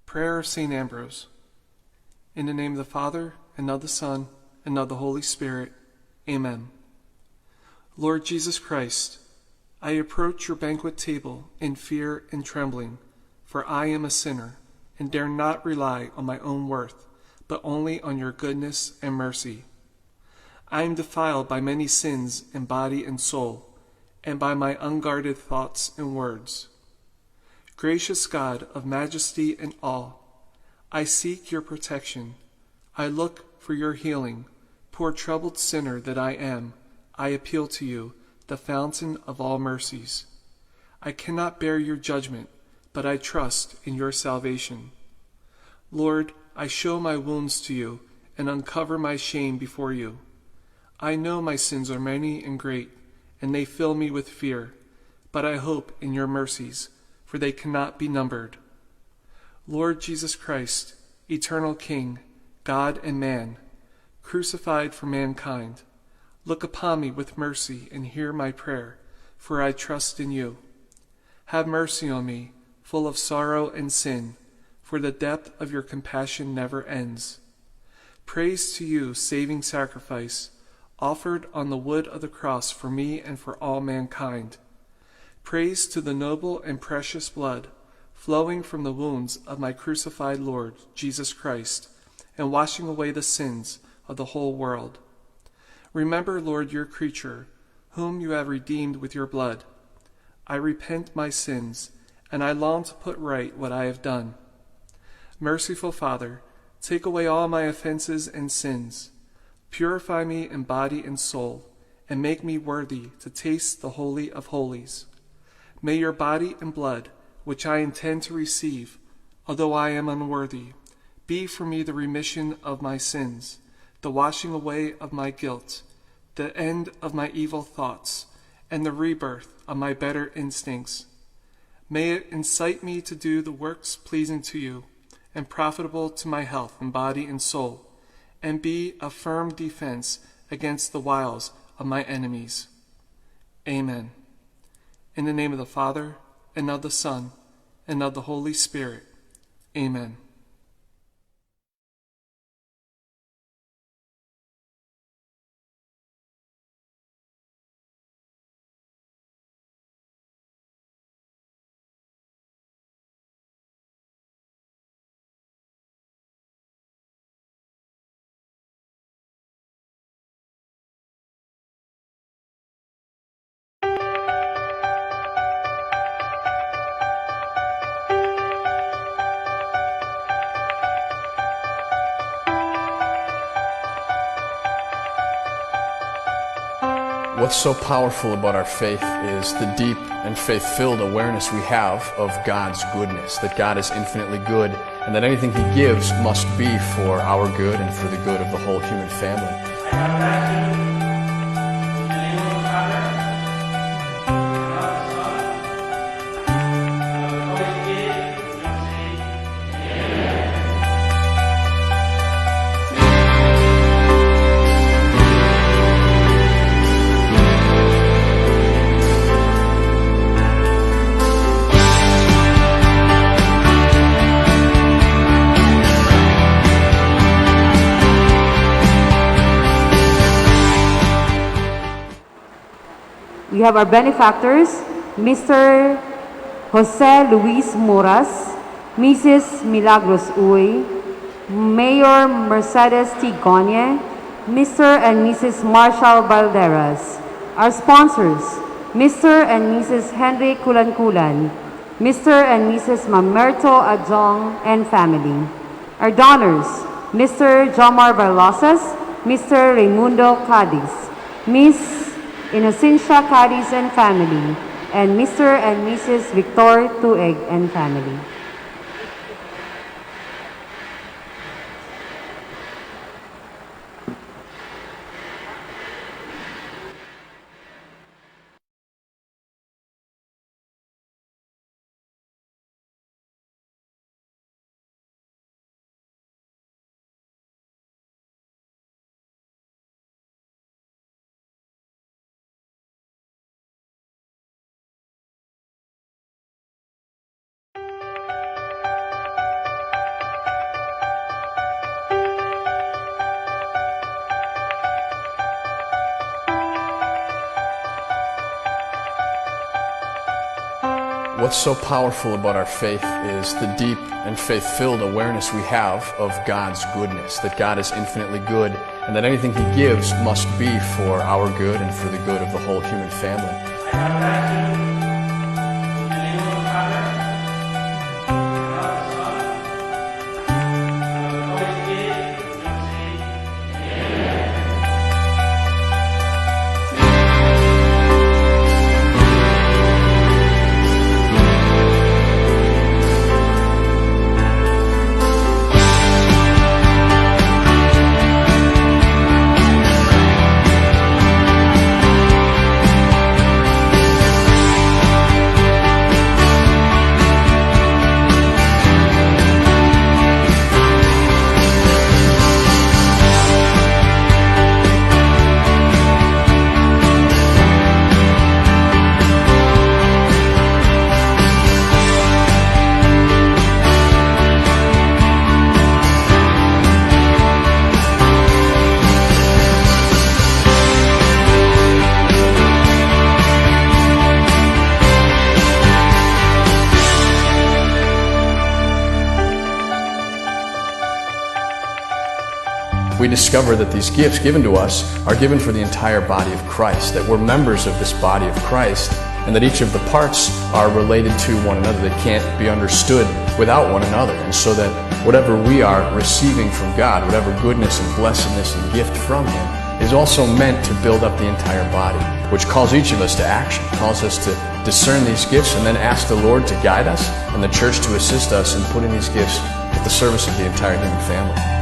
Prayer of St. Ambrose. In the name of the Father, and of the Son, and of the Holy Spirit. Amen. Lord Jesus Christ, I approach your banquet table in fear and trembling, for I am a sinner and dare not rely on my own worth, but only on your goodness and mercy. I am defiled by many sins in body and soul, and by my unguarded thoughts and words. Gracious God of majesty and awe, I seek your protection. I look for your healing. Poor troubled sinner that I am, I appeal to you, the fountain of all mercies. I cannot bear your judgment, but I trust in your salvation. Lord, I show my wounds to you and uncover my shame before you. I know my sins are many and great, and they fill me with fear, but I hope in your mercies, for they cannot be numbered. Lord Jesus Christ, eternal King, God and man, crucified for mankind, look upon me with mercy and hear my prayer, for I trust in you. Have mercy on me, full of sorrow and sin, for the depth of your compassion never ends. Praise to you, saving sacrifice, offered on the wood of the cross for me and for all mankind. Praise to the noble and precious blood flowing from the wounds of my crucified Lord, Jesus Christ, and washing away the sins of the whole world. Remember, Lord, your creature, whom you have redeemed with your blood. I repent my sins, and I long to put right what I have done. Merciful Father, take away all my offenses and sins. Purify me in body and soul, and make me worthy to taste the Holy of Holies. May your body and blood, which I intend to receive, although I am unworthy, be for me the remission of my sins, the washing away of my guilt, the end of my evil thoughts, and the rebirth of my better instincts. May it incite me to do the works pleasing to you, and profitable to my health and body and soul, and be a firm defense against the wiles of my enemies. Amen. In the name of the Father, and of the Son, and of the Holy Spirit. Amen. What's so powerful about our faith is the deep and faith-filled awareness we have of God's goodness, that God is infinitely good and that anything He gives must be for our good and for the good of the whole human family. We have our benefactors, Mr. Jose Luis Moras, Mrs. Milagros Uy, Mayor Mercedes T. Gonye, Mr. and Mrs. Marshall Balderas. Our sponsors, Mr. and Mrs. Henry Kulankulan, Mr. and Mrs. Mamerto Adjong and family. Our donors, Mr. Jomar Velosas, Mr. Raimundo Cadiz, Miss Innocencia Cadiz and family, and Mr. and Mrs. Victor Tueg and family. What's so powerful about our faith is the deep and faith-filled awareness we have of God's goodness, that God is infinitely good, and that anything He gives must be for our good and for the good of the whole human family. I baptize you in the name of the Father, and of the Son, and of the Holy Spirit, and we say, We discover that these gifts given to us are given for the entire body of Christ, that we're members of this body of Christ, and that each of the parts are related to one another. They can't be understood without one another. And so that whatever we are receiving from God, whatever goodness and blessedness and gift from Him, is also meant to build up the entire body, which calls each of us to action, calls us to discern these gifts and then ask the Lord to guide us and the church to assist us in putting these gifts at the service of the entire human family.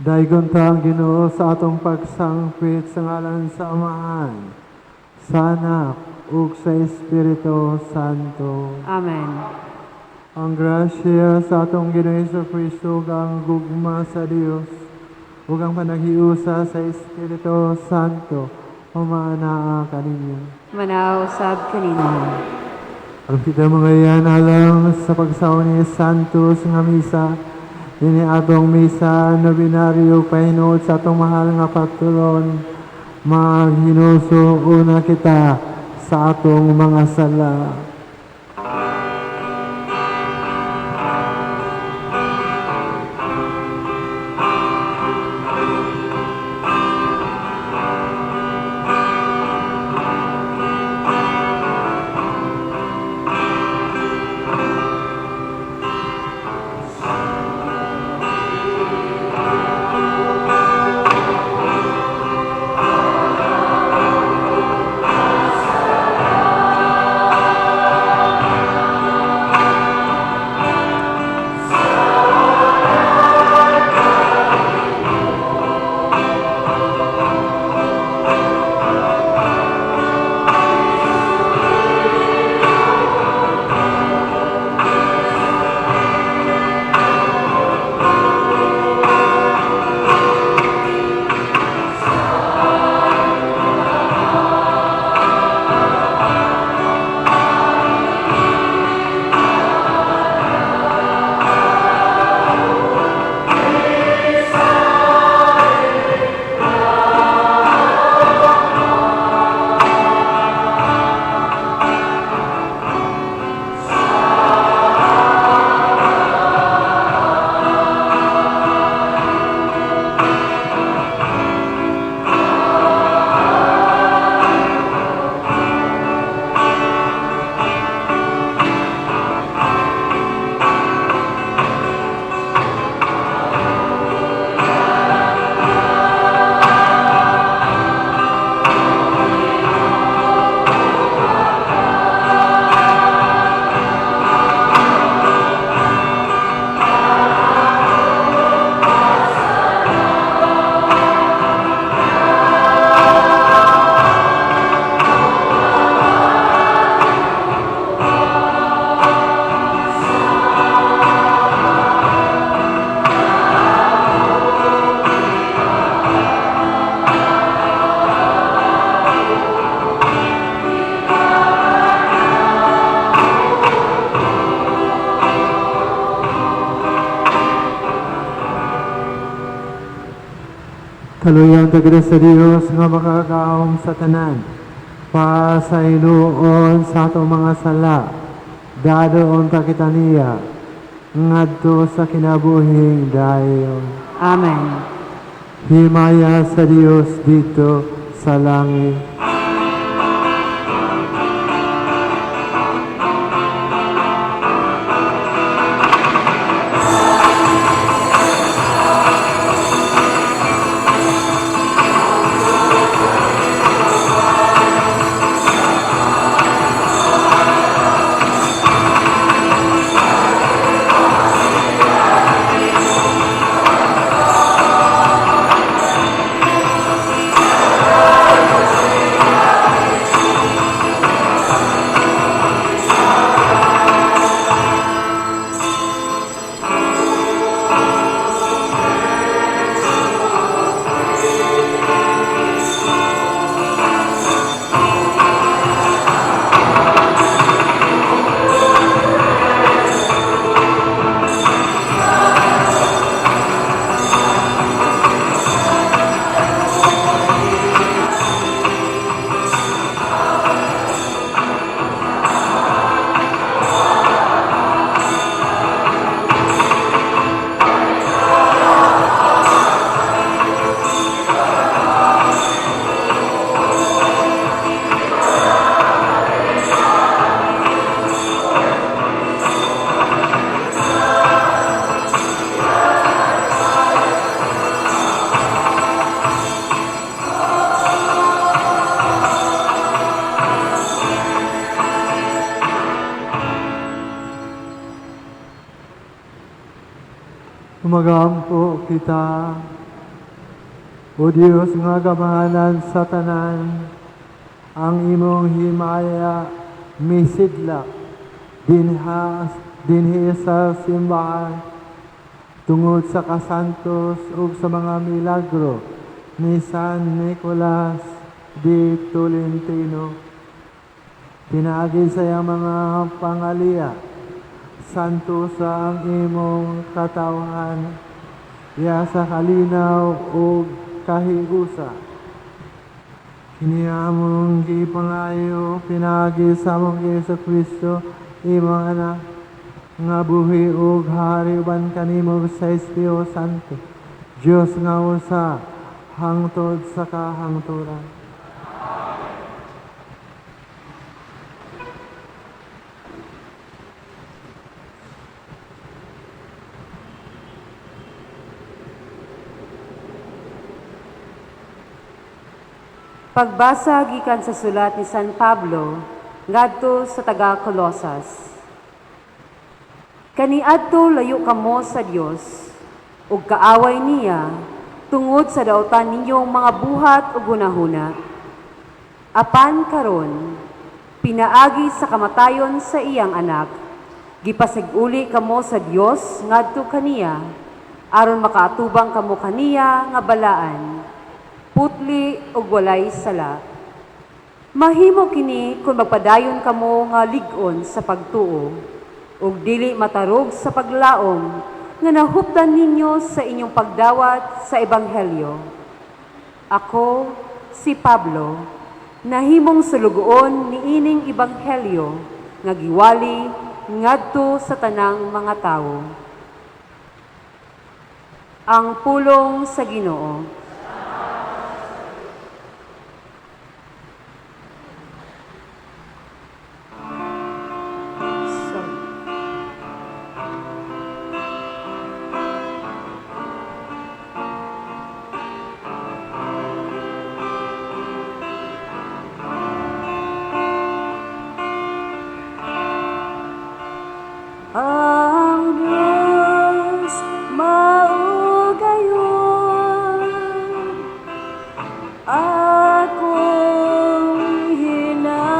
Daygon ta ang Ginoo sa atong pagsangpit sa ngalan sa Amahan, sa Anak, ug sa Espiritu Santo. Amen. Ang grasya sa atong Ginoo Hesus Kristo ug ang gugma sa Dios ug ang panaghiusa sa Espiritu Santo humaanaa kaninyo. Manaw usab kanino. Aron kita mga yan alang sa pagsaw ni Santos nga misa, ini atong misa nobenaryo pahinuot sa atong mahal nga patron, maghinuso una kita sa atong mga sala. Kaluyan ta sa Dios nga makagagahom sa tanan. Pasayloon sa atong mga sala. Dadoon ta kita niya ngadto sa kinabuhing dayon. Amen. Himaya sa Dios didto sa langit. Magampo kita. O Dios nga gamhanan sa tanan, ang imong himaya misidlak dinhi sa simbahan tungod sa kasantos ug sa mga milagro ni San Nicolas de Tolentino. Pinaagi sa iyang mga pangaliya, santosa ang imong katawhan, iya sa kalinaw ug kahigusa. Kini among gipangayo pinaagi sa among Hesus Kristo, imong anak, nga buhi ug hari uban kanimo sa Espiritu Santo, Dios nga usa, hangtod sa kahangturan. Pagbasa gikan sa sulat ni San Pablo ngadto sa taga Colosas. Kaniadto layo kamo sa Dios ug kaaway niya tungod sa daotan ninyong mga buhat ug hunahuna. Apan karon, pinaagi sa kamatayon sa iyang anak, gipasig-uli kamo sa Dios ngadto kaniya aron makaatubang kamo kaniya nga balaan, putli ug walay sala. Mahimo kini kung magpadayon kamo nga lig-on sa pagtuo ug dili matarog sa paglaom nga nahuptan ninyo sa inyong pagdawat sa ebanghelyo. Ako, si Pablo, nahimong sulugoon niining ebanghelyo nga giwali ngadto sa tanang mga tawo. Ang pulong sa Ginoo. Sorry. Ang Diyos mao gayud akong hinabang.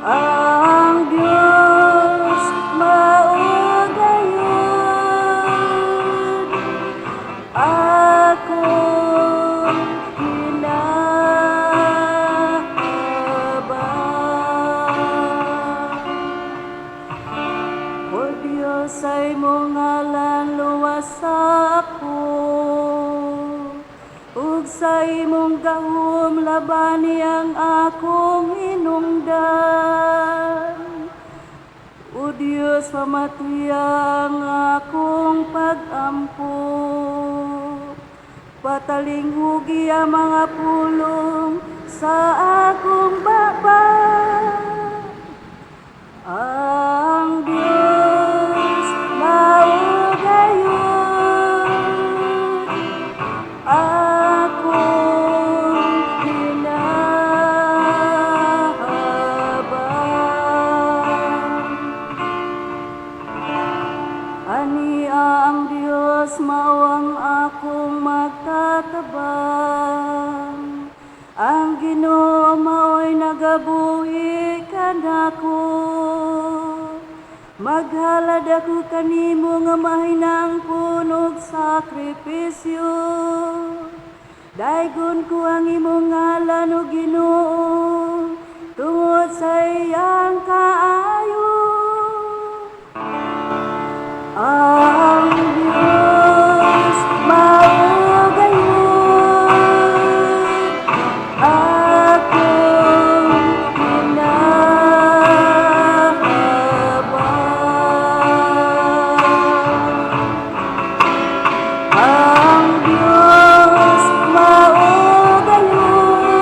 Ang Diyos mao gayud akong hinabang. O Diyos, sa imong ngalan luwas ako, ug sa imong gahom labani ang akong hinungdan. O Diyos, pamatiya ang akong pag-ampo. Patalinghugi ang mga pulong sa akong baba. Ang Diyos mao gayud akong hinabang. Ania ang Diyos mao ang akong magtatabang. Ang Ginoo mao'y nagabuhi kanako. Maghalad ako kanimo nga mahinangpon og sakripisyo. Daygon ko ang imong ngalan, o Ginoo, tungod sa iyang kaayo. Ang Diyos mao gayud akong hinabang. Ang Diyos mao gayud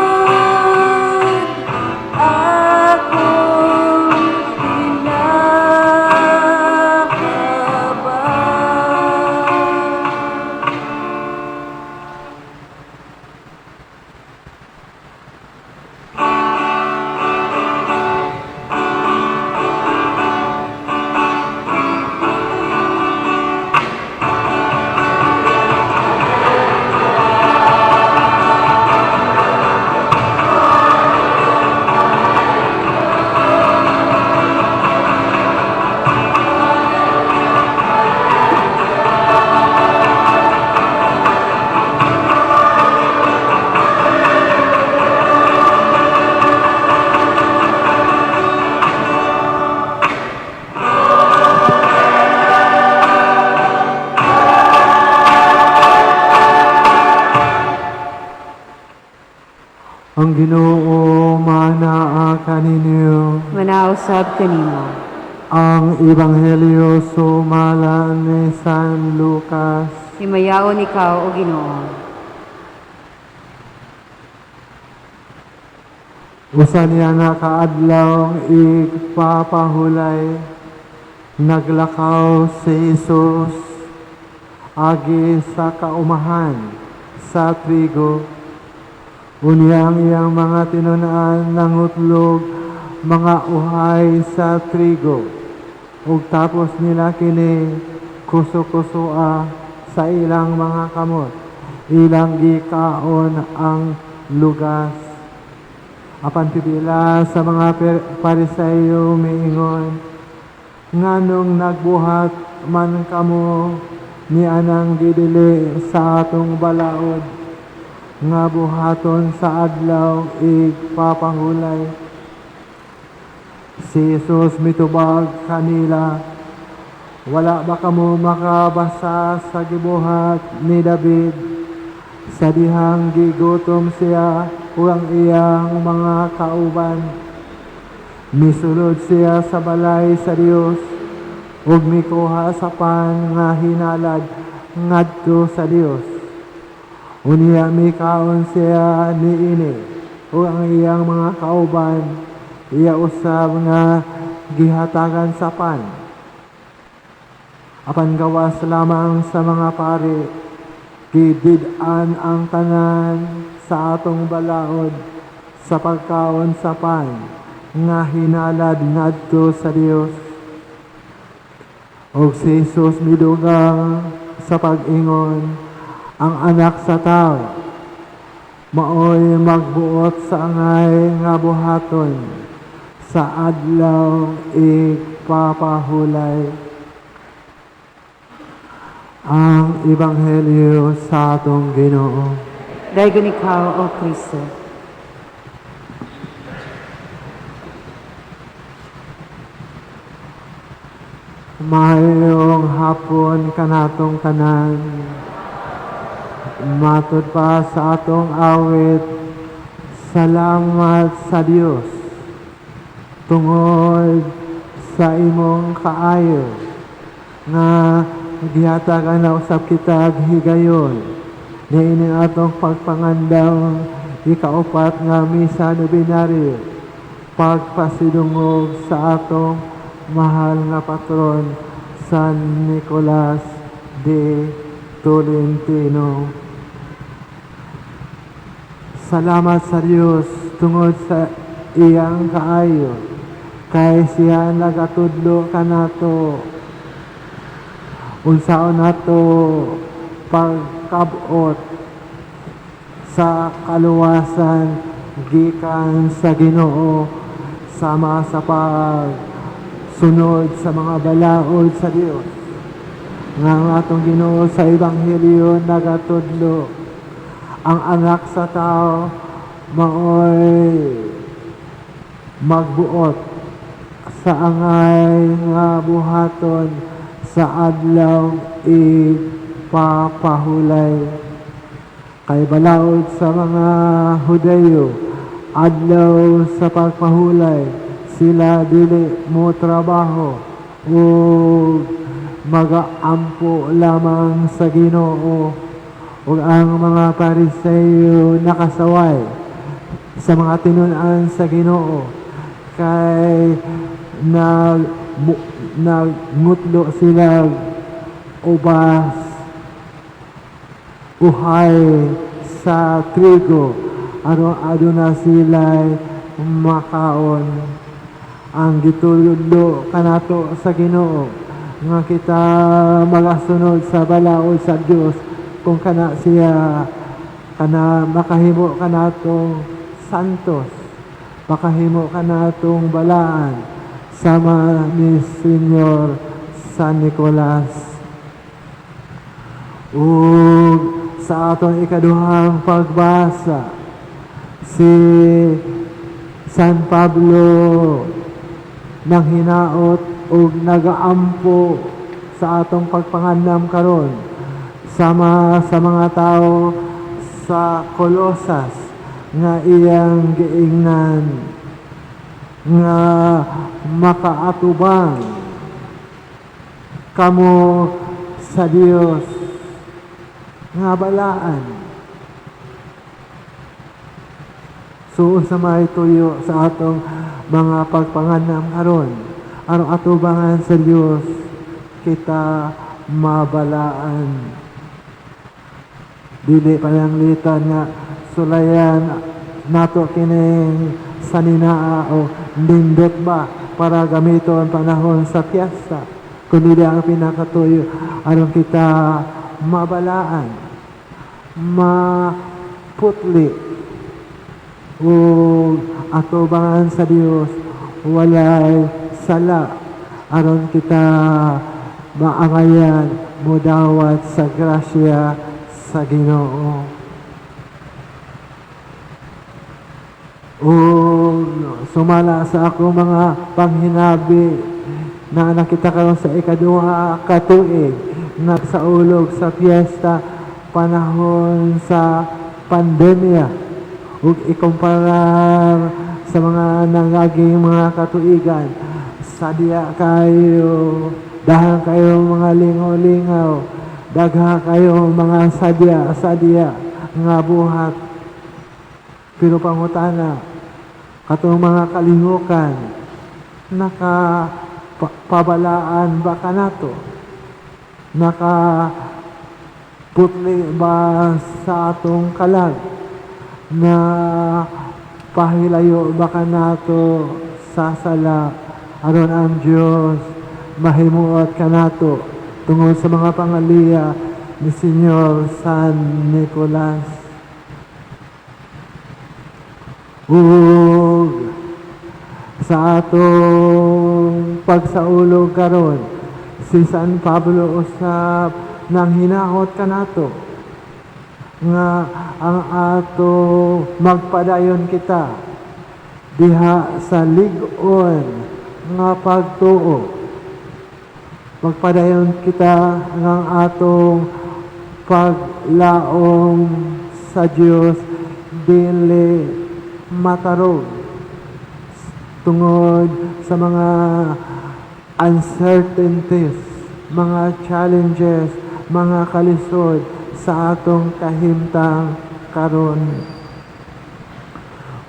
Ang Ginoo manaa kaninyo. Manausab kanimo. Ang Ebanghelyo sumala ni San Lucas. Himayaon ikaw, O Ginoo. Usa niya nga kaadlaw igpapahulay, naglakaw si Jesus agi sa kaumahan sa trigo. Unya ang iyang mga tinun-an nangutlog mga uhay sa trigo. Ug tapos nila kini kuso-kusoa sa ilang mga kamot. Ilang gikaon ang lugas. Apan pipila sa mga Pariseyo miingon, "Nganong nagbuhat man kamo ni anang gidili sa atong balaod nga buhaton sa adlaw igpapahulay?" Si Jesus mitubag kanila, "Wala ba kamo makabasa sa gibuhat ni David sa dihang gigutom siya ug ang iyang mga kauban? Misulod siya sa balay sa Dios ug mikuha sa pan nga hinalad ngadto sa Dios. Unya mikaon siya niini ug ang iyang mga kauban, iya usab nga gihatagan sa pan. Apan gawas lamang sa mga pari, gidid-an ang tanan sa atong balaod sa pagkaon sa pan nga hinalad ngadto sa Dios." Og si Jesus midugang sa pag-ingon, "Ang Anak sa Tao maoy magbuot sa angay nga buhaton sa adlaw igpapahulay." Ang Ebanghelyo sa atong Ginoo. Daygon ikaw, O Kristo. Maayong hapon kanatong tanan. Matud pa sa atong awit, salamat sa Dios tungod sa imong kaayo nga gihatagan na usab kita higayon niining atong pagpangandam ikaupat nga misa nobenaryo, pagpasidungog sa atong mahal nga patron San Nicolas de Tolentino. Salamat sa Dios tungod sa iyang kaayo, kay siya nagatudlo kanato unsaon nato pagkabot sa kaluwasan gikan sa Ginoo sama sa pagsunod sa mga balaod sa Dios. Nga ang atong Ginoo sa Ebanghelyo nagatudlo, ang Anak sa Tao maoy magbuot sa angay nga buhaton sa adlaw ipapahulay. Kay balaod sa mga Hudeyo, adlaw sa pagpahulay, sila dili mo trabaho ug magaampo lamang sa Ginoo. Ug ang mga Pariseyo nakasaway sa mga tinun-an sa Ginoo kay nagngutlo sila ubas uhay sa trigo aron aduna sila'y makaon. Ang gitudlo kanato sa Ginoo nga kita magasunod sa balaod sa Dios, kung kana siya kana makahimo kanatong santos, makahimo kanatong balaan sama ni Senyor San Nicolas. Ug sa atong ikaduhang pagbasa, si San Pablo nang hinaot ug nagaampo sa atong pagpangandam karon sama sa mga tao sa Colosas nga iyang giingnan nga makaatubang kamo sa Dios nga balaan. So unsa may tuyo sa atong mga pagpanganam aron aron atubangan sa Dios kita mabalaan. Dili pananglitan nga sulayan nato kining saninaa o nindot ba para gamiton panahon sa piyesta, kundi ang pinakatuyo aron kita mabalaan, maputli ug atubangan sa Dios walay sala aron kita maangayan modawat sa grasya sa Ginoo. Ug sumala sa ako mga panghinabi na nakita karon sa ikaduha ka tuig nagsaulog sa piyesta panahon sa pandemya ug ikumparar sa mga nangaging mga katuigan, sadya kayo, dahan kayo mga lingaw-lingaw, dagha kayo mga sadya-sadya nga buhat. Pero pangutana, katong mga kalihukan, nakapabalaan ba kanato? Nakaputli ba sa atong kalag? Na pahilayo ba kanato sa sala? Aron ang Dios mahimuot kanato tungod sa mga pangaliya ni Senyor San Nicolas. Ug sa atong pagsaulog karon, si San Pablo usab nang hinahot kanato nga ang ato magpadayon kita diha sa lig-on nga pagtuo. Magpadayon kita nga ang atong paglaom sa Dios dili matarog tungod sa mga uncertainties, mga challenges, mga kalisod sa atong kahimtang karon.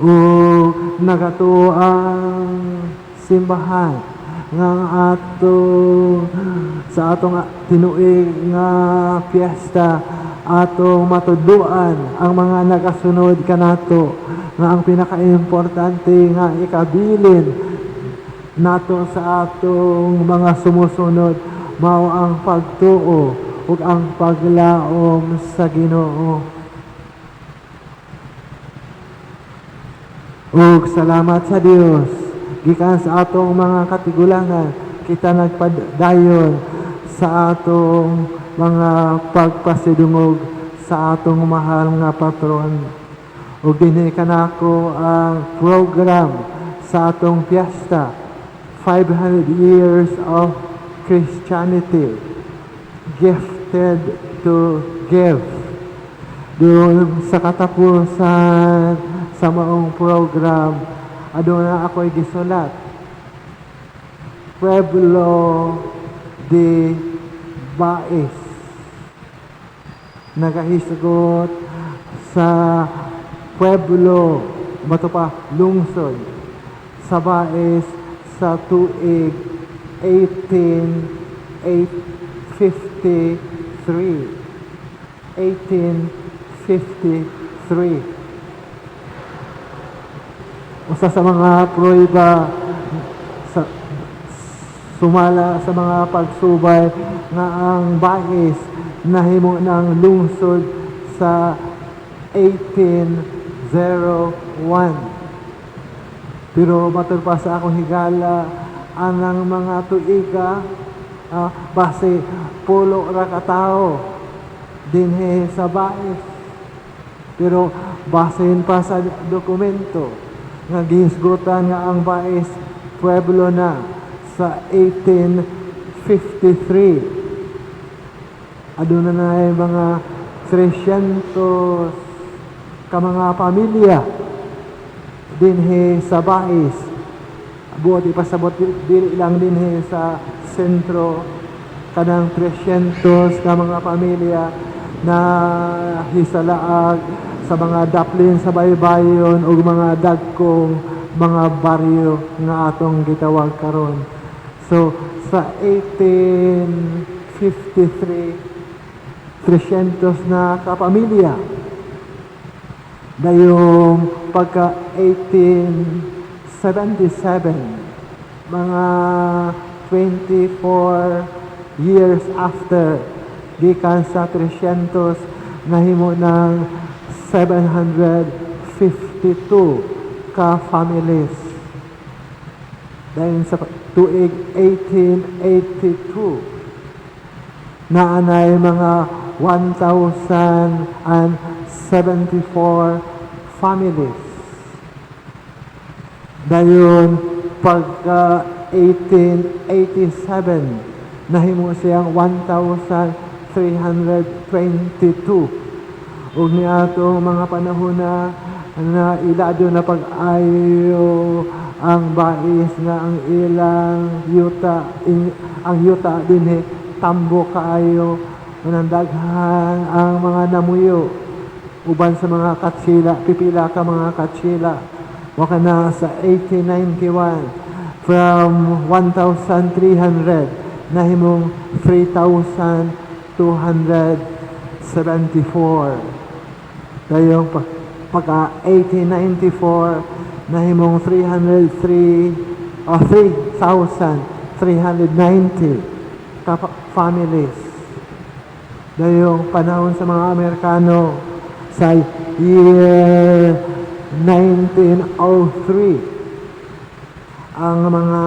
Ug nagatuo ang simbahan nga ang ato sa atong tinuig nga piyesta atong matudloan ang mga nagasunod kanato nga ang pinakaimportante nga ikabilin nato sa atong mga sumusunod mao ang pagtuo ug ang paglaom sa Ginoo. Ug salamat sa Dios gikan sa atong mga katigulangan kita nagpadayon sa atong mga pagpasidungog sa atong mahal nga patron. Ug dinhi kanako ang program sa atong piyesta, 500 years of Christianity, gifted to give. Doon sa katapusan sa maong program, aduna ako'y gisulat, Pueblo de Bais. Nagahisgot sa pueblo, bato pa, lungsod, sa Bais sa tuig 1853. 1853. Usa sa mga pruweba sa sumala sa mga pagsubay nga ang Bais nahimo ng lungsod sa 1801. Pero matod pa sa akong higala, anang mga tuiga, base pulo ra ka tawo dinhi sa Bais. Pero basehin pa sa dokumento nga gihisgutan nga ang Bais pueblo na sa 1853. Aduna na ay mga 300 ka mga pamilya dinhi sa Bais. Buot ipasabot, dili lang dinhi sa sentro, kanang 300 ka mga pamilya na hisalaag sa mga daplin sa baybayon ug mga dagkong mga baryo nga atong gitawag karon. So sa 1853, 300 na kapamilya. Dayong pagka 1877, mga 24 years after, gikan sa 300 nahimo ng 752 ka families. Dahil sa tuig 1882, naanay mga 1,074 families. Dayon pagka 1887, nahimo siyang 1,322. Ug niadtong mga panahon na na ilado na pag-ayo ang Bais nga ang ilang yuta ang yuta dinhi tambo kaayo, daghan ang mga namuyo uban sa mga katsila, pipila ka mga katsila. Waka na sa 1891, from 1,300 nahimong 3,274. Dayong pagka 1894, nahimong 303 o 3,390 ka families. Dayong panahon sa mga Amerikano sa year 1903, ang mga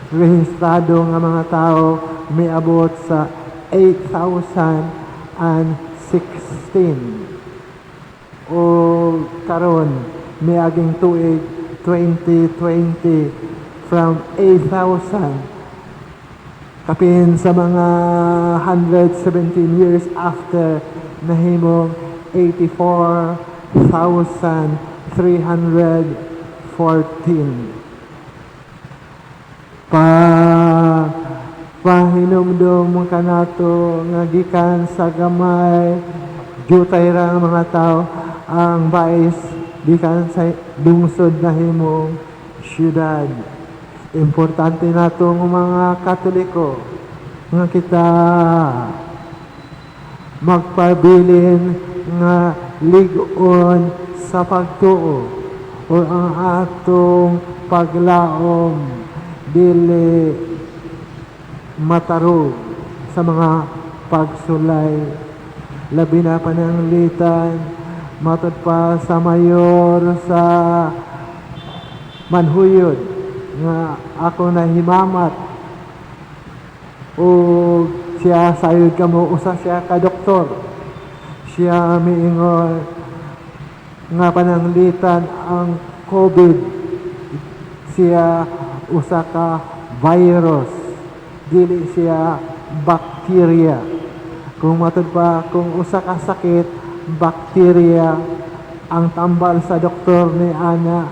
rehistrado nga mga tao miabot sa 8,016. O karon, miaging tuig 2020, from 8,000, kapin sa mga 117 years after, nahimong 84,314. Pahinumdum kanato nga gikan sa gamay jutay ra ang mga tao, ang Bais gikan sa lungsod nahimong syudad. Importante natong mga Katoliko nga kita magpabilin nga lig-on sa pagtuo o ang atong paglaom dili matarog sa mga pagsulay, labi na pananglitan matod pa sa mayor sa Manjuyod nga ako nahimamat o siya sayod kamo, usa siya ka doktor. Siya miingon nga pananglitan ang COVID siya usa ka virus, dili siya bacteria. Kung matud pa, kung usa ka sakit bacteria, ang tambal sa doktor ni ana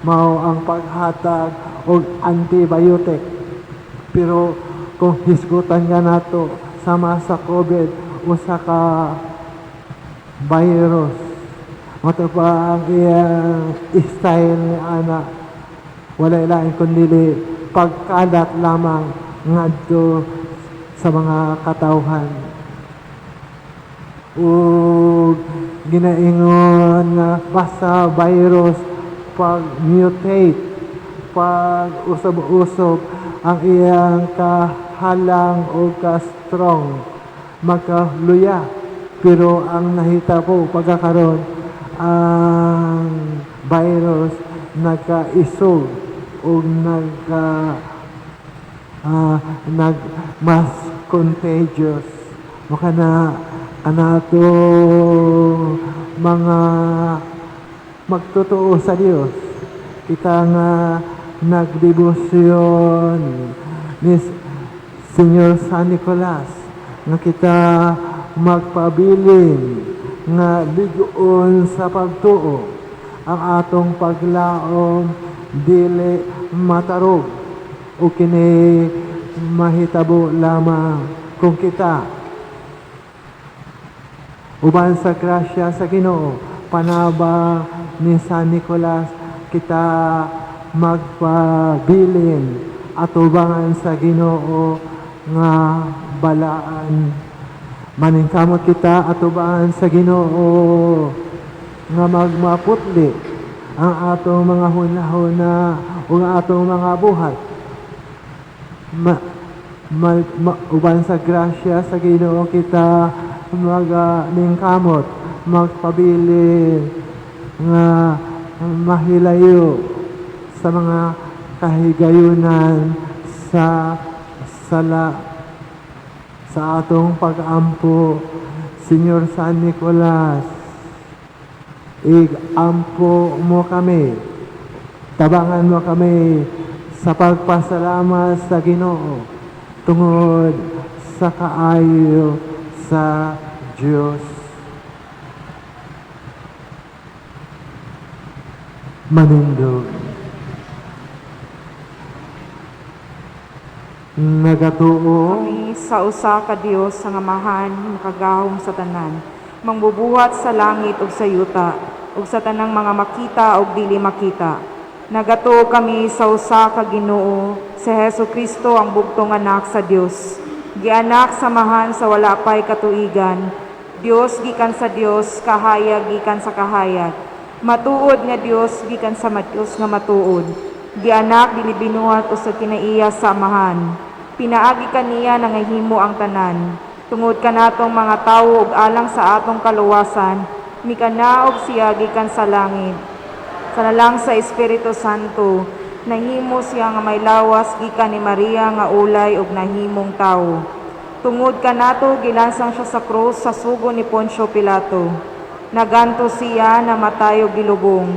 mao ang paghatag og antibiotic. Pero kung hisgutan nga nato sama sa COVID, usa ka virus. Mato pa ang iyang style ni ana, wala lain kundi pagkalat lamang ngadto sa mga katawhan. Ug ginaingon nga basta virus, pag mutate, pag usob-usob ang iyang kahalang o ka-strong, magkaluya. Pero ang nahitabo pagkakaron, ang virus nagkaisog o nag mas contagious. Maka na kanato mga magtotoo sa Dios, kita nga nagdebosyon ni Senyor San Nicolas, nga kita magpabilin nga lig-on sa pagtuo. Ang atong paglaom dili matarog o kini mahitabo lamang kung kita uban sa grasya sa Ginoo, panaba ni San Nicolas, kita magpabilin atubangan sa Ginoo nga balaan. Maningkamot kita atubangan sa Ginoo nga magmaputli ang atong mga hunahuna ug ang atong mga buhat. Uban sa grasya sa Ginoo, kita magningkamot magpabilin nga mahilayo sa mga kahigayunan sa sala. Sa atong pag-ampo, Señor San Nicolas, ig-ampo mo kami, tabangan mo kami sa pagpasalamat sa Ginoo tungod sa kaayo sa Diyos. Manindog. Nagatuo kami sa usa ka Dios nga Amahan, makagahom sa tanan, mangbubuhat sa langit ug sa yuta, ug sa tanang mga makita ug dili makita. Nagatuo kami sa usa ka Ginoo, si Hesus Kristo, ang bugtong anak sa Dios. Gianak sa Amahan sa wala pay katuigan, Dios gikan sa Dios, kahayag gikan sa kahayag. Matuod nga Dios gikan sa Dios nga matuod. Gianak dili binuhat usag kinaiya sa Amahan. Pinaagi kaniya nangahimo ang tanan. Tungod kanatong mga tawo ug alang sa atong kaluwasan, mikanaog siya gikan sa langit. Kanalang sa Espiritu Santo, nahimo siya nga may lawas gikan ni Maria nga ulay ug nahimong tawo. Tungod kanato gilansang siya sa krus sa sugo ni Poncio Pilato. Naganto siya, namatay ug gilubong.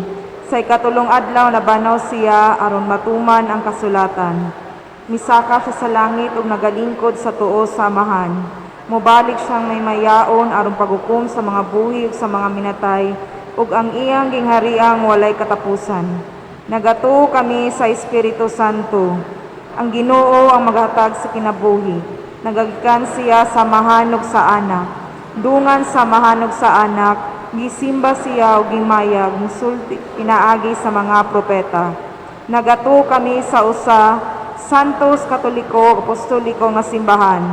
Sa ikatulong adlaw nabanaw siya aron matuman ang kasulatan. Misaka siya sa langit ug nagalingkod sa tuo sa Amahan. Mobalik siyang may mayaon aron paghukom sa mga buhi ug sa mga minatay, ug ang iyang ginghariang walay katapusan. Nagatuo kami sa Espiritu Santo. Ang Ginoo ang maghatag sa kinabuhi. Nagagikan siya sa Amahan ug sa Anak. Dungan sa Amahan ug sa Anak, gisimba siya ug gimayag, musulti pinaagi sa mga propeta. Nagatuo kami sa usa Santos Katoliko Apostoliko nga simbahan.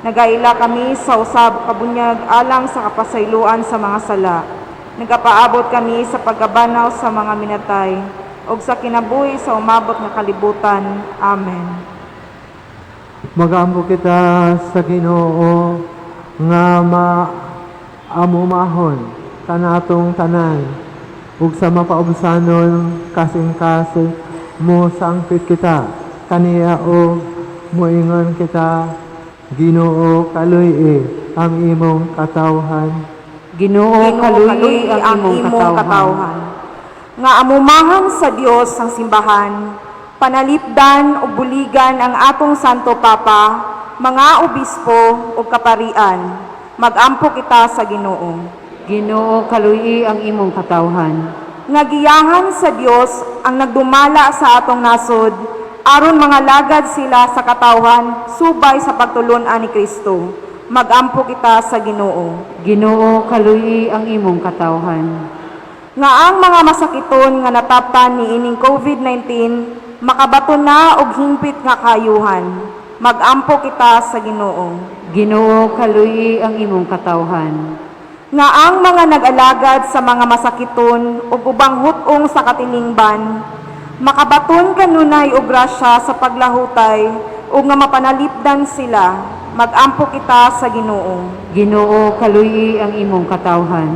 Nagaila kami sa usab kabunyag alang sa kapasayloan sa mga sala. Nagapaabot kami sa pagkabanaw sa mga minatay ug sa kinabuhi sa umabot nga kalibutan. Amen. Magampo kita sa Ginoo nga maamumahon kanatong tanan ug sa mapaubsanon kasing-kasing mo sangpit kita kaniya og moingon kita, Ginoo, kaluy-i ang imong katawhan. Ginoo, kaluy-i ang imong katawhan. Nga amumahan sa Dios ang simbahan, panalipdan ug buligan ang atong Santo Papa, mga obispo ug kaparian. Magampo kita sa Ginoo. Ginoo, kaluy-i ang imong katawhan. Nga giyahan sa Dios ang nagdumala sa atong nasod, aron mga lagad sila sa katawhan subay sa pagtulun-an ni Kristo. Magampo kita sa Ginoo. Ginoo, kaluy-i ang imong katawhan. Nga ang mga masakiton nga nataptan niining COVID-19 makabaton na og hingpit nga kaayuhan. Magampo kita sa Ginoo. Ginoo, kaluy-i ang imong katawhan. Nga ang mga nag-alagad sa mga masakiton ug ubang hut-ong sa katilingban makabaton kanunay og grasya sa paglahutay ug nga mapanalipdan sila. Magampo kita sa Ginoo. Ginoo, kaluy-i ang imong katawhan.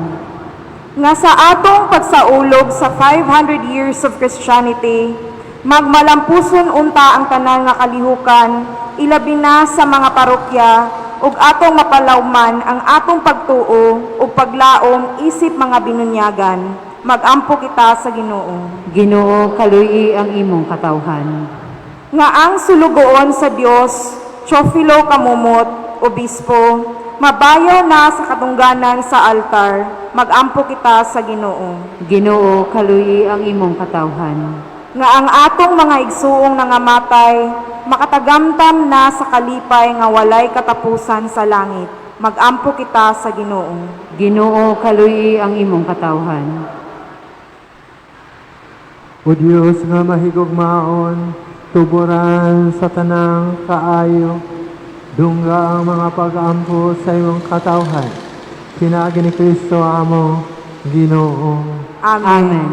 Nga sa atong pagsaulog sa 500 years of Christianity, magmalampuson unta ang tanan nga kalihukan, ilabi na sa mga parokya, ug atong mapalawman ang atong pagtuo ug paglaom isip mga binunyagan. Magampo kita sa Ginoo. Ginoo, kaluy-i ang imong katawhan. Nga ang sulugoon sa Dios, Teofilo Camomot, Obispo, mabayaw na sa katungganan sa altar, magampo kita sa Ginoo. Ginoo, kaluyi ang imong katawhan. Nga ang atong mga igsuong nangamatay, makatagamtam na sa kalipay nga walay katapusan sa langit, magampo kita sa Ginoo. Ginoo, kaluyi ang imong katawhan. O Dios nga mahigugmaon, tuburan sa tanang kaayo, dungga ang mga pag-ampo sa imong katawhan. Pinaagi ni Kristo among Ginoo. Amen. Amen.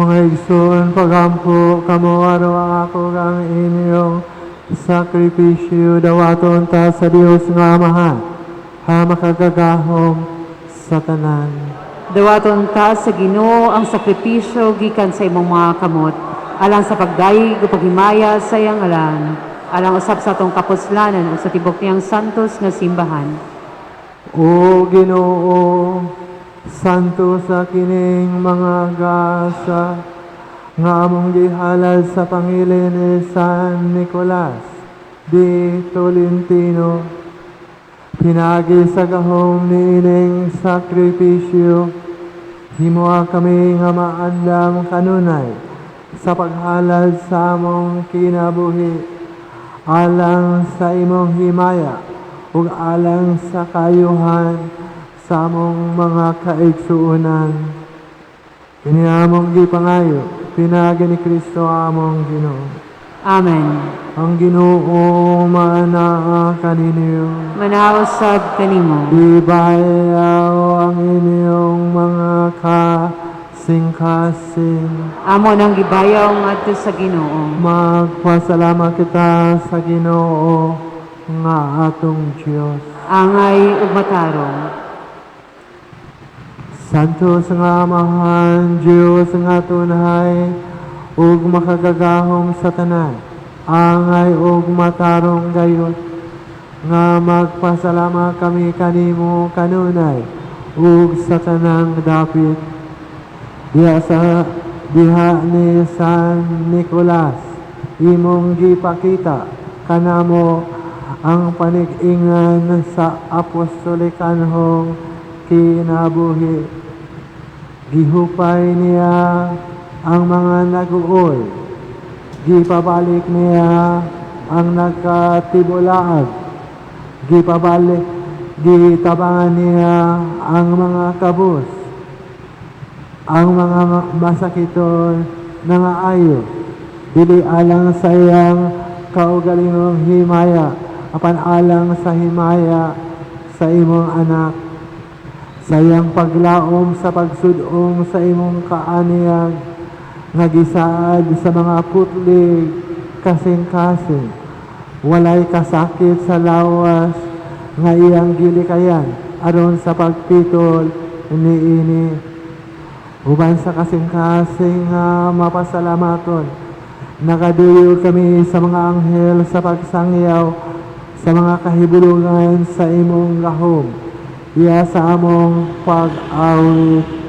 Mga igsoon, pagampo kamo aron ako ang inyong sakripisyo dawaton ta sa Dios nga Amahan, ha makagagahom sa tanan. Dawaton ta sa Ginoo ang sakripisyo gikan sa imong mga kamot, alang sa pagdayeg ug paghimaya sa iyang alan, alang usab sa atong kapuslanan ug sa tibok niyang santos nga simbahan. O Ginoo, santo sa kining mga gasa nga among gihalal sa pangilin ni San Nicolas de Tolentino, pinagi sa gahom niining sakripisyo, himoa kami nga maandam kanunay sa paghalal sa among kinabuhi, alang sa imong himaya ug alang sa kayuhan sa among mga kaigsuonan. Kini among gipangayo, pinaagi ni Kristo among Ginoo. Amen. Ang Ginoo manaa kaninyo. Manausab kanimo. Ibayaw ang inyong mga kasing-kasing. Amo nang gibayaw ngadto sa Ginoo. Magpasalamat kita sa Ginoo nga atong Dios. Angay ug matarong. Santos nga Amahan, Diyos nga tunhay, ug makagagahom sa tanan, angay ug matarong gayud, nga magpasalamat kami kanimo kanunay, ug sa tanang dapit. Diha sa diha ni San Nicolas, imong gipakita kanamo ang panig-ingan sa apostolikanhong kinabuhi. Gihupay niya ang mga naguol, gipabalik niya ang nagkatibulaag, gipabalik, gitabangan niya ang mga kabus, ang mga masakiton nangaayo, dili alang sa iyang kaugalingong himaya, apan alang sa himaya sa imong anak, sa iyang paglaom sa pagsudong sa imong kaaniyag, nga gisaad sa mga putlig kasing-kasing, walay kasakit sa lawas nga iyang gilikayan aron sa pagpitol niini. Uban sa kasing-kasing nga mapasalamaton, nakaduyo kami sa mga anghel sa pagsangyaw sa mga kahibulungan sa imong gahom, iya sa among pag-awit.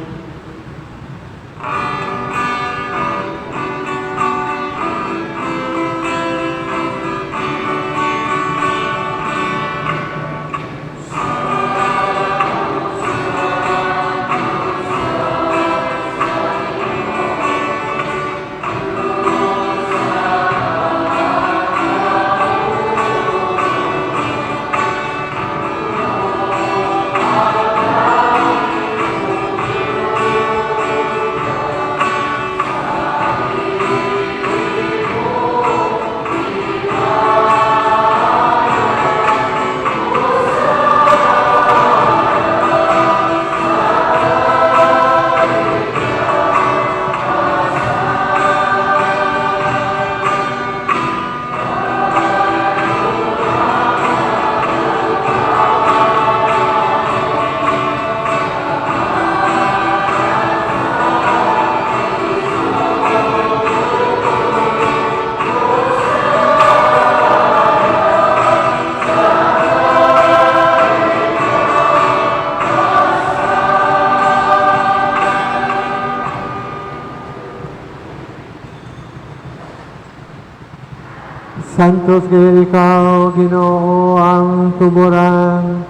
Santos kay ikaw, Ginoo, ang tuburan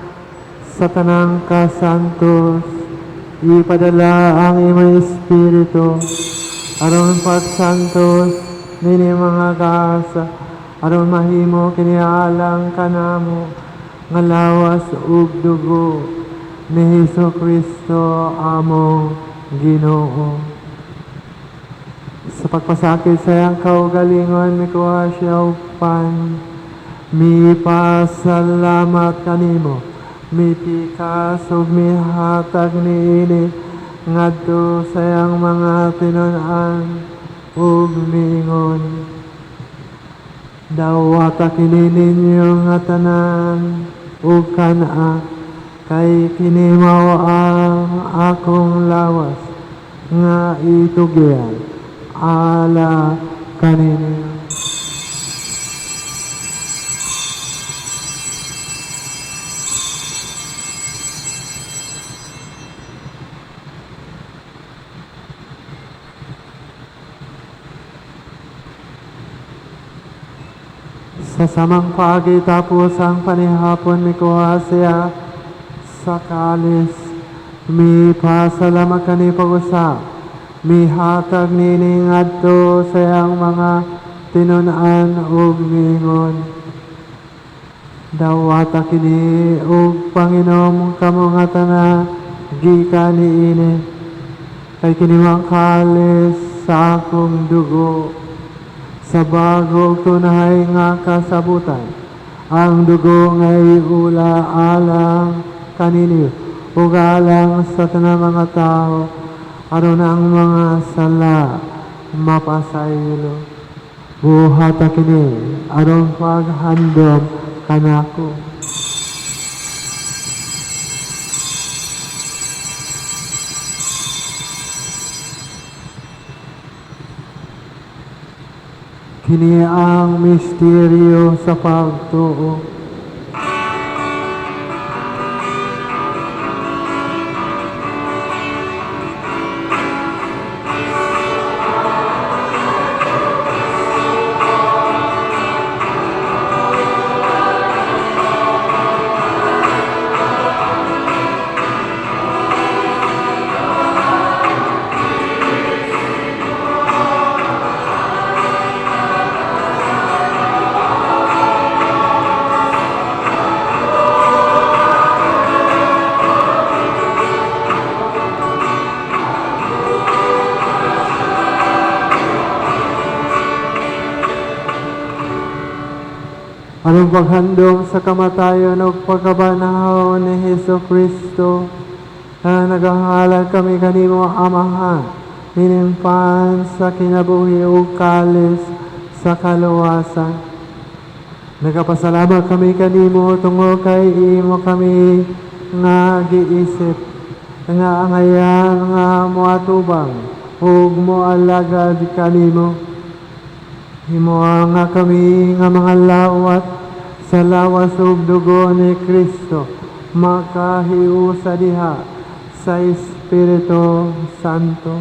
sa tanang kasantos. Ipadala ang imong Espiritu aron pagsantos nini mga gasa, aron mahimo kini alang kanamo nga lawas ug dugo ni Hesus Kristo among Ginoo. Sa pagpasakit sa iyang kaugalingon, mikuha siya upan, mipasalamat kanimo, mipikas ug mihatag niini ngadto sa iyang mga tinun-an ug miingon. Dawata kini ninyo nga tanan ug kan-a, kay kini mao ang akong lawas nga itugyan ala kaninyo. Sa samang paagi tapos ang panihapon, mikuha siya sa kalis, mipasalamat kani pag-usap, mihatag nini ngadto sa iyang mga tinun-an ug miingon. Dawata kini ug panginom kamo nga tanan gikan niini, kay kini ang kalis sa akong dugo, sa bago tunay nga kasabutan. Ang dugo nga iula alang kaninyo ug alang sa tanang mga tao, aron ang mga sala mapasaylo. Buhata kini aron paghandom kanako. Kini ang misteryo sa pagtuo. Aron paghandom sa kamatayon ug pagkabanhaw ni Hesus Kristo, na nagahalad kami kanimo, Amahan, ining pan sa kinabuhi ug kalis sa kaluwasan. Nagapasalamat kami kanimo tungod kay imo kami nga giisip nga angayan nga moatubang ug moalagad kanimo. Himoa nga kami nga mga lawat sa lawas ug dugo ni Kristo makahiusa diha sa Espiritu Santo.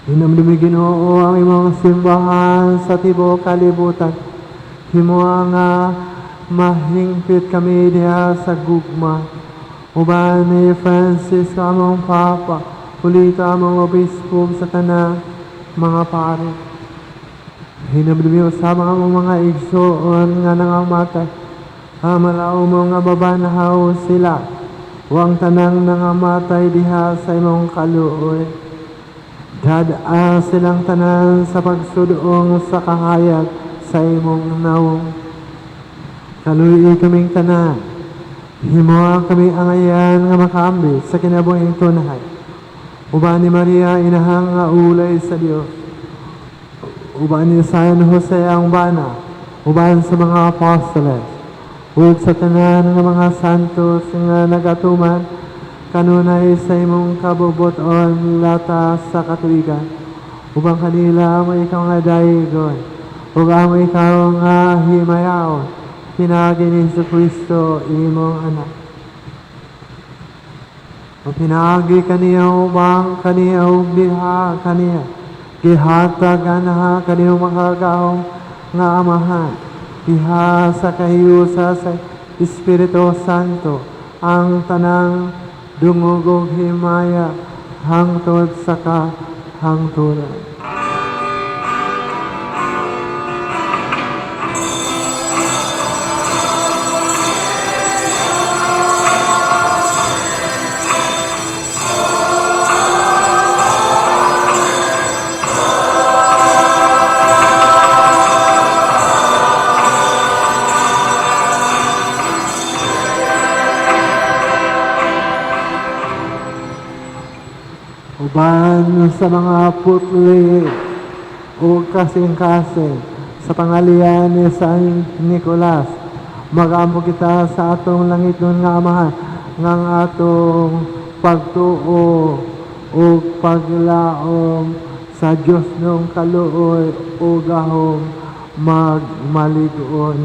Hinumdumi, Ginoo, ang imong simbahan sa tibuok kalibutan. Himoa nga mahingpit kami diha sa gugma. Uban ni Francisco among Papa, Julito among Obispo, sa tanang mga pari. Hinumdumi usab ang among mga igsoon nga nangamatay. Hamalaw mo nga mabanhaw sila. Ug ang tanang nangamatay diha sa imong kaluoy. Dad-a silang tanan sa pagsudong sa kahayag sa imong nawong. Kaluy-i kaming tanan. Himoa kami angayan nga makaambit sa kinabuhing tunhay. Uban ni Maria, inahang nga ulay sa Dios. Uban ni San Jose ang bana, uban sa mga apostoles, ug sa tanan nga mga santos nga nagatuman kanunay sa imong kabubuton lata sa katuigan, upang kanila amo ikaw nga daygon, ug amo ikaw nga himayaon, pinaagi ni Hesus Kristo, imong anak. O pinaagi kaniya ubang kaniya ug diha kaniya, gihatag anha kaniyong makagagahom nga Amahan, diha sa kahiusa sa Espiritu Santo, ang tanang dungog ug himaya hangtod sa kahangturan. Uban sa mga putli o kasing-kasing sa pangalian ni San Nicolas, mag-ampo kita sa atong langitnon nga Amahan nga ang atong pagtuo o paglaom sa Dios nung kaluoy o gahom magmalig-on.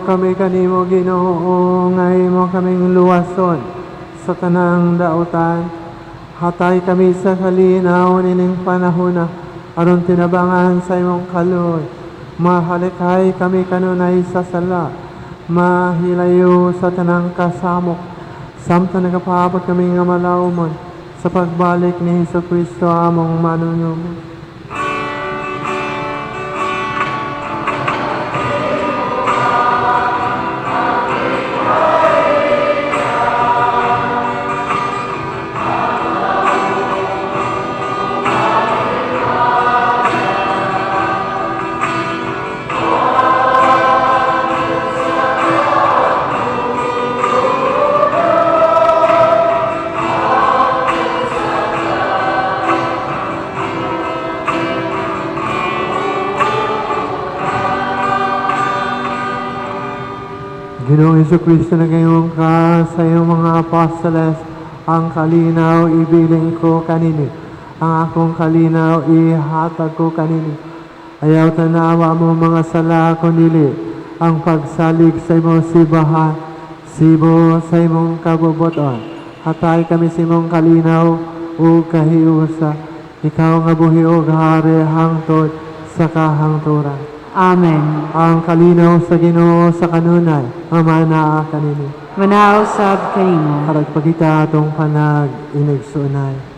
kami kanimo, Ginoo, nga imo kaming luwason sa tanang dautan. Hatay kami sa kalinaw nining panahona aron tinabangan sa imong kaluoy. Mahalikay kami kanunay sa sala, mahilayo sa tanang kasamok. Samtang nagapaabot kami nga malawmon sa pagbalik ni Hesus Kristo among manunubos. Ginoong Hesukristo, nagayon ka sa iyong mga apostoles, ang kalinaw ibilin ko kanini, ang akong kalinaw ihatag ko kanini. Ayaw tanawa mo mga sala kundili ang pagsalig sa imong sibahan, sibo sa imong kabubuton. Hatay kami sa imong kalinaw ug kahiusa. Ikaw nga buhi ug hari hangtod sa kahangturan. Amen. Ang kalinaw sa Ginoo sa kanunay, Ama naa kanini. Manaw sab kanimo. Harag pagita atong panag inigsuonay.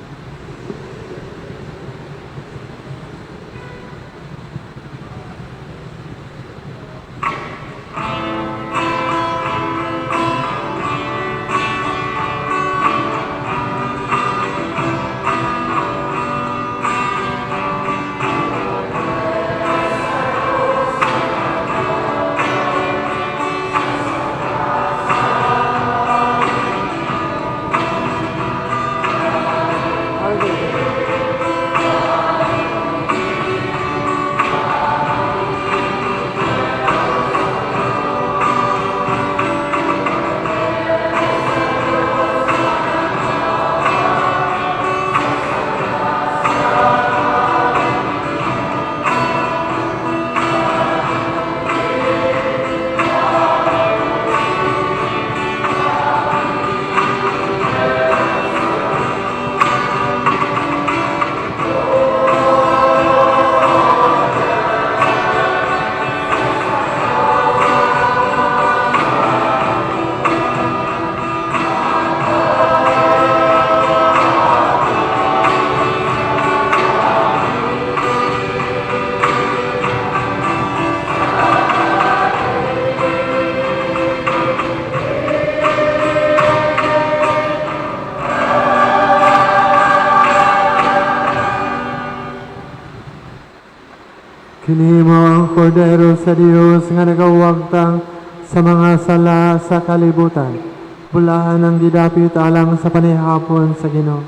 Kini mao ang Kordero sa Dios nga nagawagtang sa mga sala sa kalibutan. Bulahan ang gidapit alang sa panihapon sa Ginoo.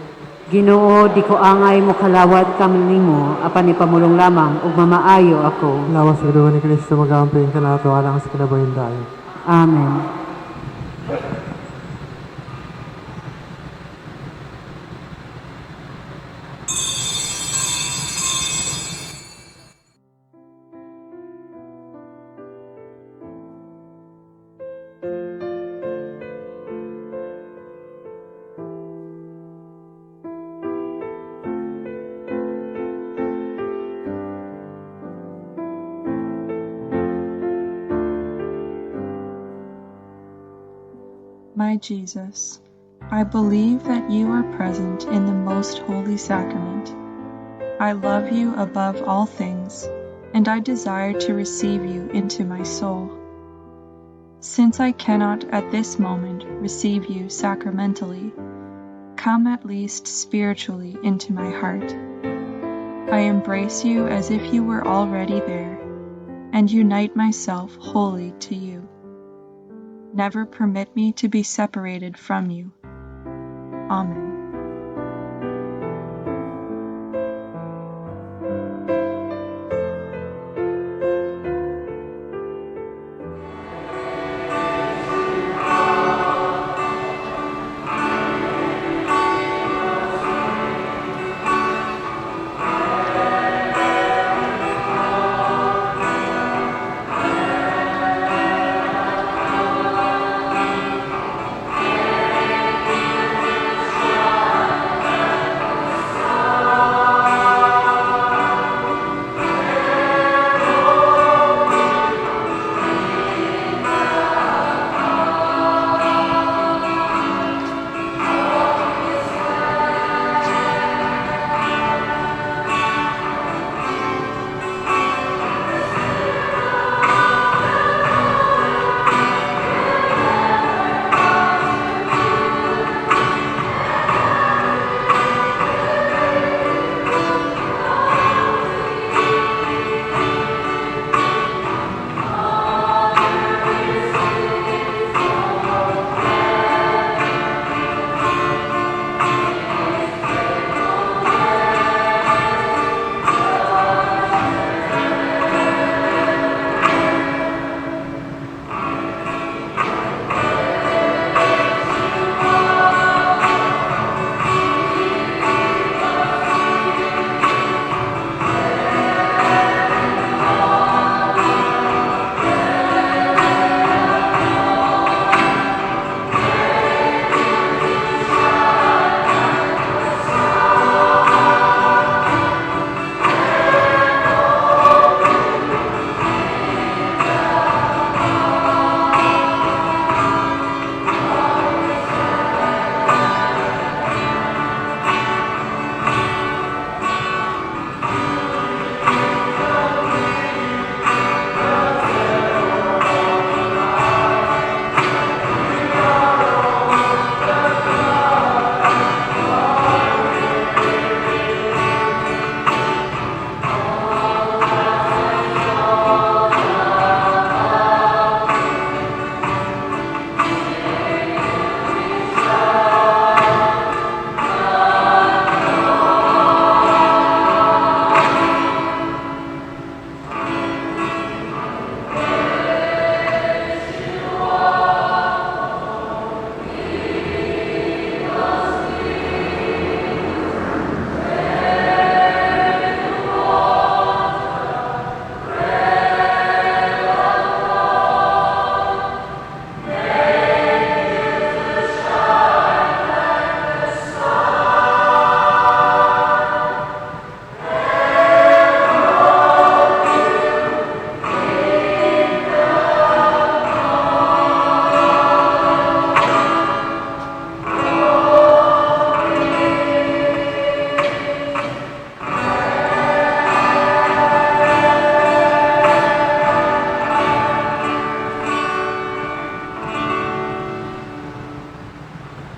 Ginoo, di ko angay mo kalawat kanimo, apan ipamulong lamang ug mamaayo ako. Lawas ug dugo ni Kristo magamping kanato alang sa kinabuhing dayon. Amen. My Jesus, I believe that you are present in the most holy sacrament. I love you above all things, and I desire to receive you into my soul. Since I cannot at this moment receive you sacramentally, come at least spiritually into my heart. I embrace you as if you were already there, and unite myself wholly to you. Never permit me to be separated from you. Amen.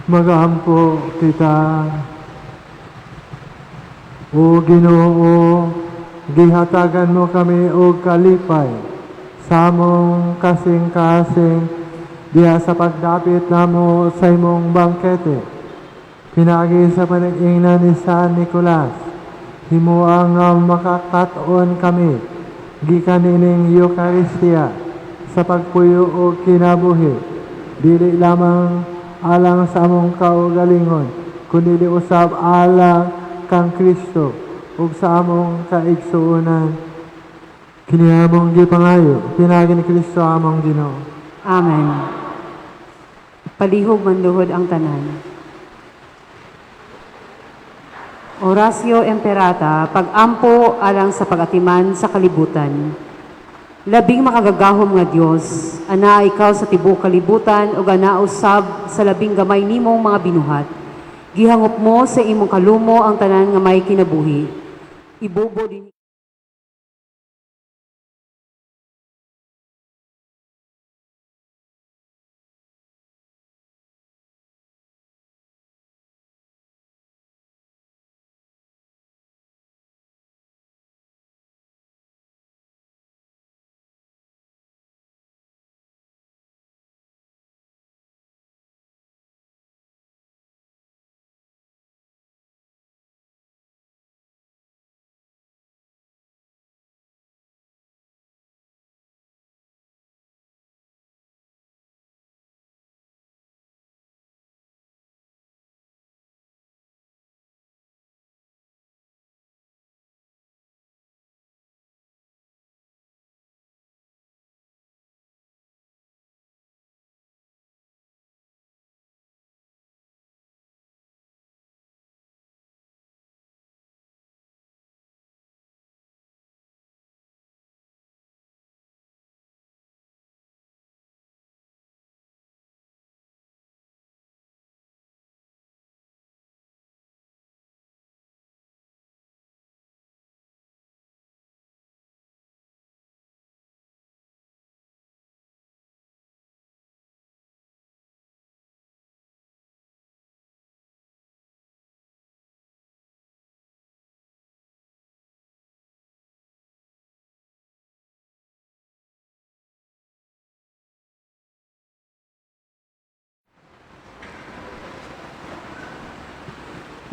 Magampo kita. O Ginoo, gihatagan mo kami og kalipay sa among kasing-kasing diha sa pagdapit namo sa imong bangkete. Pinaagi sa panag-ingnan ni San Nicolas, himoa nga makakat-on kami gikan niining Eucharistia sa pagpuyo og kinabuhi, dili lamang alang sa among kaugalingon, kundi usab alang kang Kristo ug sa among kaigsuonan. Kini among gipangayo pinaagi ni Kristo among Ginoo. Amen. Palihog manluhod ang tanan. Oratio Imperata, pag-ampo alang sa pag-atiman sa kalibutan. Labing makagagahom nga Dios, anaa ikaw sa tibuok kalibutan ug anaa usab sa labing gamay nimong mga binuhat. Gihangop mo sa imong kalumo ang tanan nga may kinabuhi. Ibobo din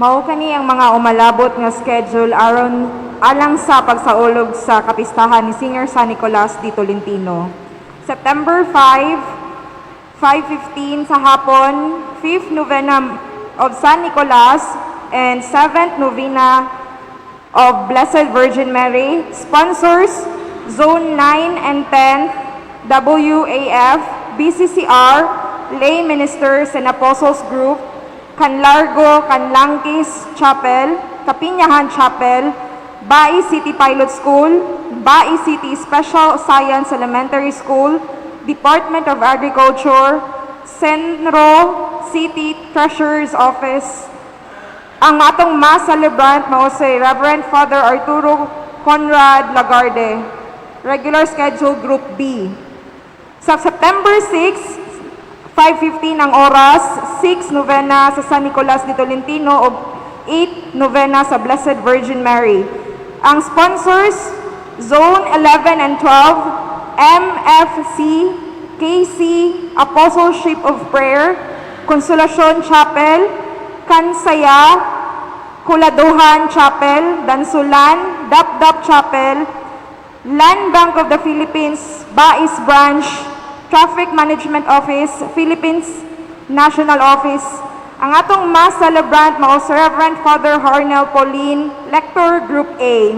Mao kani ang mga umalabot nga schedule aron alang sa pagsaulog sa kapistahan ni Singer San Nicolas de Tolentino. September 5, 5:15 sa hapon, 5th Novena of San Nicolas and 7th Novena of Blessed Virgin Mary. Sponsors, Zone 9 and 10, WAF, BCCR, Lay Ministers and Apostles Group, Canlargo, Canlangkis Chapel, Kapinyahan Chapel, Bais City Pilot School, Bais City Special Science Elementary School, Department of Agriculture, Senro City Treasurer's Office. Ang atong mass celebrant mao si Reverend Father Arturo Conrad Lagarde. Regular schedule Group B. Sa September 6, 5:15 ang oras, 6 novena sa San Nicolas de Tolentino ug 8 novena sa Blessed Virgin Mary. Ang sponsors, Zone 11 and 12, MFC, KC, Apostleship of Prayer, Consolacion Chapel, Kansaya, Kuladuhan Chapel, Dansulan, Dapdap Chapel, Land Bank of the Philippines, Bais Branch, Traffic Management Office, Philippines National Office. Ang atong mass celebrant mao si Reverend Father Harnel Pauline, Lector Group A.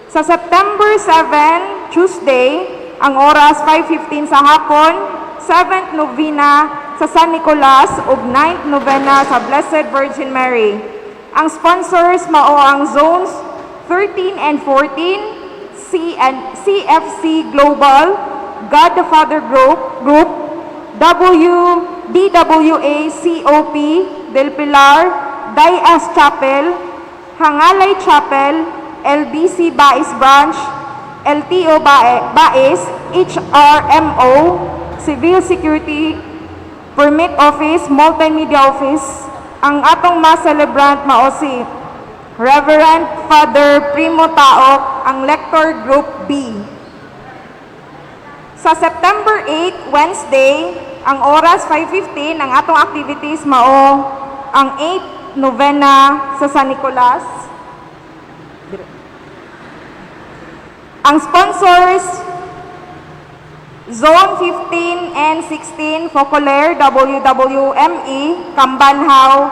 Sa September 7, Tuesday, ang oras 5:15 sa hapon, 7th Novena sa San Nicolas ug 9th Novena sa Blessed Virgin Mary. Ang sponsors mao ang Zones 13 and 14, C and CFC Global, God the Father Group, W DWA COP Del Pilar, Dias Chapel, Hangalay Chapel, LBC Bais Branch, LTO Bais, HRMO, Civil Security Permit Office, Multimedia Office. Ang atong mass celebrant mao si Reverend Father Primo Taok, ang Lector Group B. Sa September 8, Wednesday, ang oras 5:15, ang atong activities mao ang 8 novena sa San Nicolas. Ang sponsors, Zone 15 and 16, Focolar, WWME, Kambanhaw,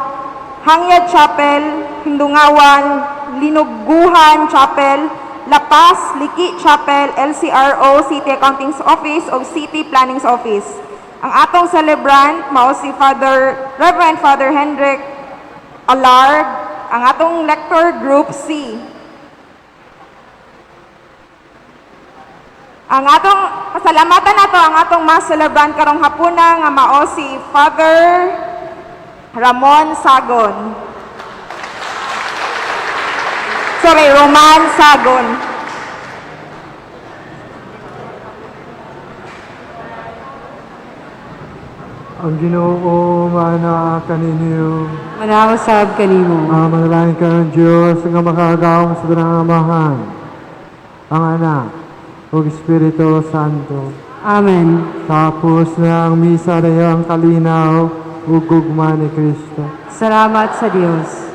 Hangyad Chapel, Hindungawan, Linuguhan Chapel, Lapas, Liki Chapel, LCRO, City Accounting Office, o City Planning Office. Ang atong celebrant, mao si Father, Reverend Father Hendrik Alarg, ang atong lector group C. Ang atong pasalamatan nato ang atong mass celebrant karong hapuna nga mao si Father Ramon Sagon. Sorry, Roman Sagon. Ang Ginoo maana kaninyo. Manausab kanimo. Ang manalangin ka ng Diyos nga makagawang sa tanang Amahan, ang Anak, ug Espiritu Santo. Amen. Tapos na ang misa na ang kalinaw ug gugma ni Kristo. Salamat sa Dios.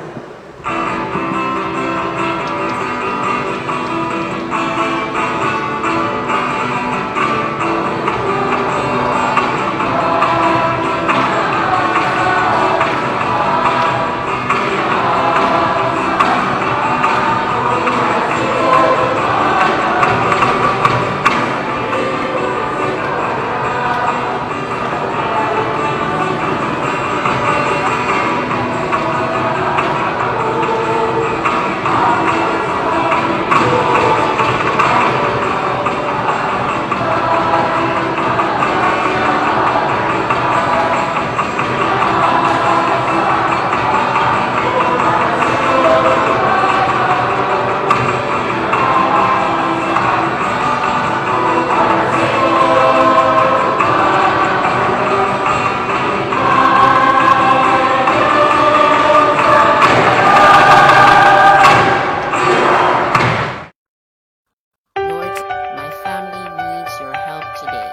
Lord, my family needs your help today.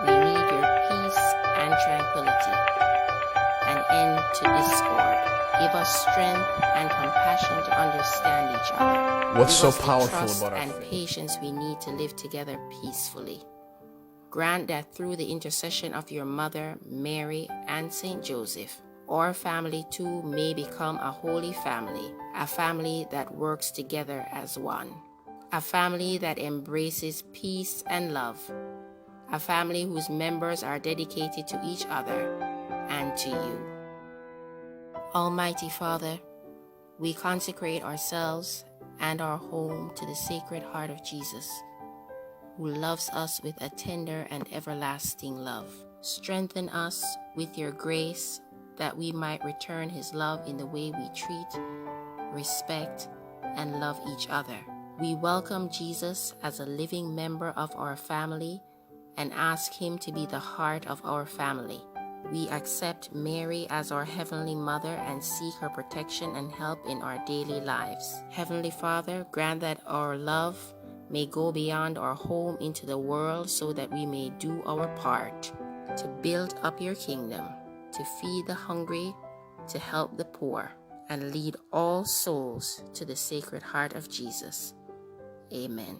We need your peace and tranquility, an end to discord. Give us strength and compassion to understand each other. What's Give so us the powerful trust about our and faith? patience we need to live together peacefully. Grant that through the intercession of your mother, Mary, and Saint Joseph, our family too may become a holy family, a family that works together as one, a family that embraces peace and love, a family whose members are dedicated to each other and to you. Almighty Father, we consecrate ourselves and our home to the Sacred Heart of Jesus, who loves us with a tender and everlasting love. Strengthen us with your grace that we might return his love in the way we treat, respect, and love each other. We welcome Jesus as a living member of our family and ask him to be the heart of our family. We accept Mary as our Heavenly Mother and seek her protection and help in our daily lives. Heavenly Father, grant that our love may go beyond our home into the world so that we may do our part to build up your kingdom, to feed the hungry, to help the poor, and lead all souls to the Sacred Heart of Jesus. Amen.